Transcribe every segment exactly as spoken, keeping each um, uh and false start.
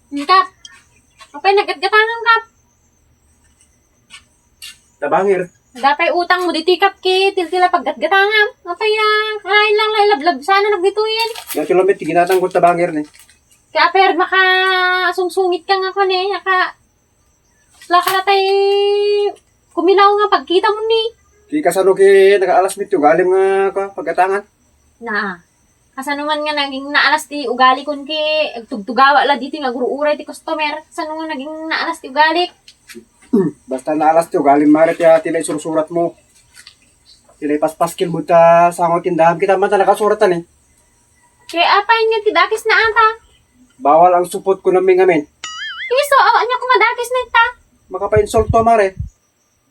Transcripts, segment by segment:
Kap, apay nagatgatangam, Kap? Tabangir. Dapay utang mo ditoy, Kap, ki tiltila paggatgatangam. Apay, ah, kain lang, lablab sana nagditoyen. Yan, kilomet, ginatang ko tabangir ni. Kaya per makasungsungit ka nga ko ni, aka, laka na tay kumilaw nga pagkita mo ni. Ki kasano ki nagaalas mi ti ugalim nga, ka, paggatangan? Na, kasano man nga naging naalas ti ugali kon ki, agtugtugawa la ditoy nga agur-uray ti customer. Kasano nga naging naalas ti ugali? Basta naalas ti ugalim, mare, ti, ti naisursurat mo. Ti naipaspaskil mo ta sango tindaham. Kita man ta nakasurat ta ni. Kaya apay nga ti dakes na ata? Bawal ang supot ko namin ngamin. Iso, awan niya kumadakes na ita. Makapainsulto, mare.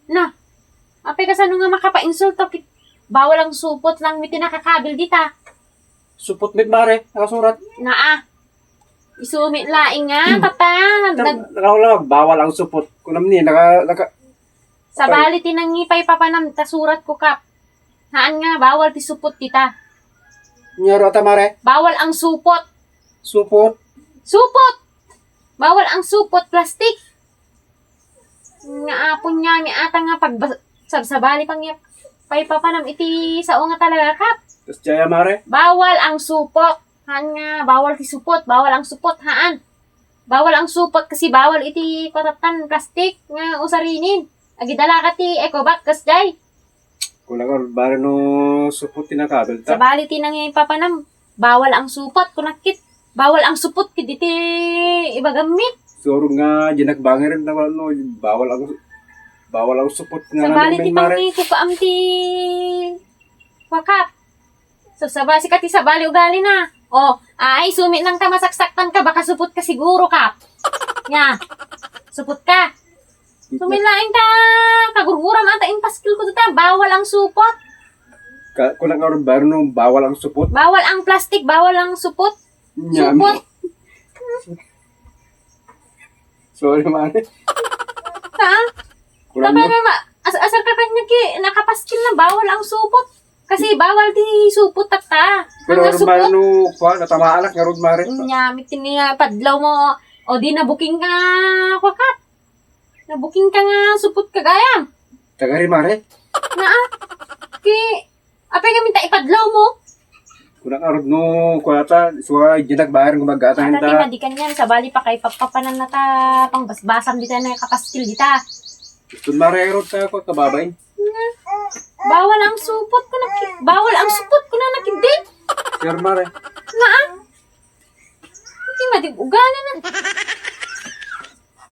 Na, apay kasano nga makapainsulto? Kit-, bawal ang supot lang mi ti nakakabil dita. Supot mit, mare, nakasurat. Naa. Isumit laing nga, Hmm. tata. Tam-, Nag- nakahulog, bawal ang supot. Kunam ni, naka, naka, Sabali ti nangipay papanam ta surat ko, Kap. Haan nga, bawal ti supot dita. Nyaro ata, mare? Bawal ang supot. Supot? Supot! Bawal ang supot, plastik. Nga apon nga, ni ata nga pag sabsabali pang pay papanam iti sao nga talaga, Kap. Kas jaya, mare? Bawal ang supot. Haan nga, bawal ti supot. Bawal ang supot, haan. Bawal ang supot kasi bawal iti patatan plastik nga usarinin. Agidala ka ti eco bag, kas jay. Kuna ka, bare no supot ti nakabel ta. Sabali ti nangipapanam, bawal ang supot, kunakit. Bawal ang supot, kiditi ibagam mi. Surong nga, dinak bangir, na, no, bawal ang, bawal ang supot nga Sabali namin, ti mare. Pangikukaam ti wakap. So, sabali, sika ti sabali ugali na. O, ay, sumit lang ta masaksaktan ka, baka supot ka siguro, Kap. Nya, supot ka. Sumilaing ta, kagurguram ata impaskil ko dita, bawal ang supot. Ka, kuna ka, Barno, bawal ang supot? Bawal ang plastik, bawal ang supot. Nya, Supot. Sorry, mare. Ha? Kuna Tapos mo? Mama, as asar ka kanya ki, nakapaskil na, bawal ang supot. Kasi bawal ti supot tatta. Pero Ang ano, supot. Barno, kwa, natamaan ak ngarud, mare. Nya, mitin niya, padlaw mo, o di nabuking ka, kwa, Kap. Nabuking ka nga supot ka gayam. Tagari, mare. Naa. Ki, apay kami ta ipadlaw mo? Kuna ka, Rod, no, kuwata, suwa, dinak bayar nga maggatang Ata ta. Ti madikan yan, sabali pa kay papapanan na ta, pangbasbasam dita na kapaskil dita. Gusto, mare, Rod, ta, kwa, kababay. Nga. Bawal ang supot ko na, bawal ang supot ko na nakidit. Sir, mare. Naa. Ti madig ugali na.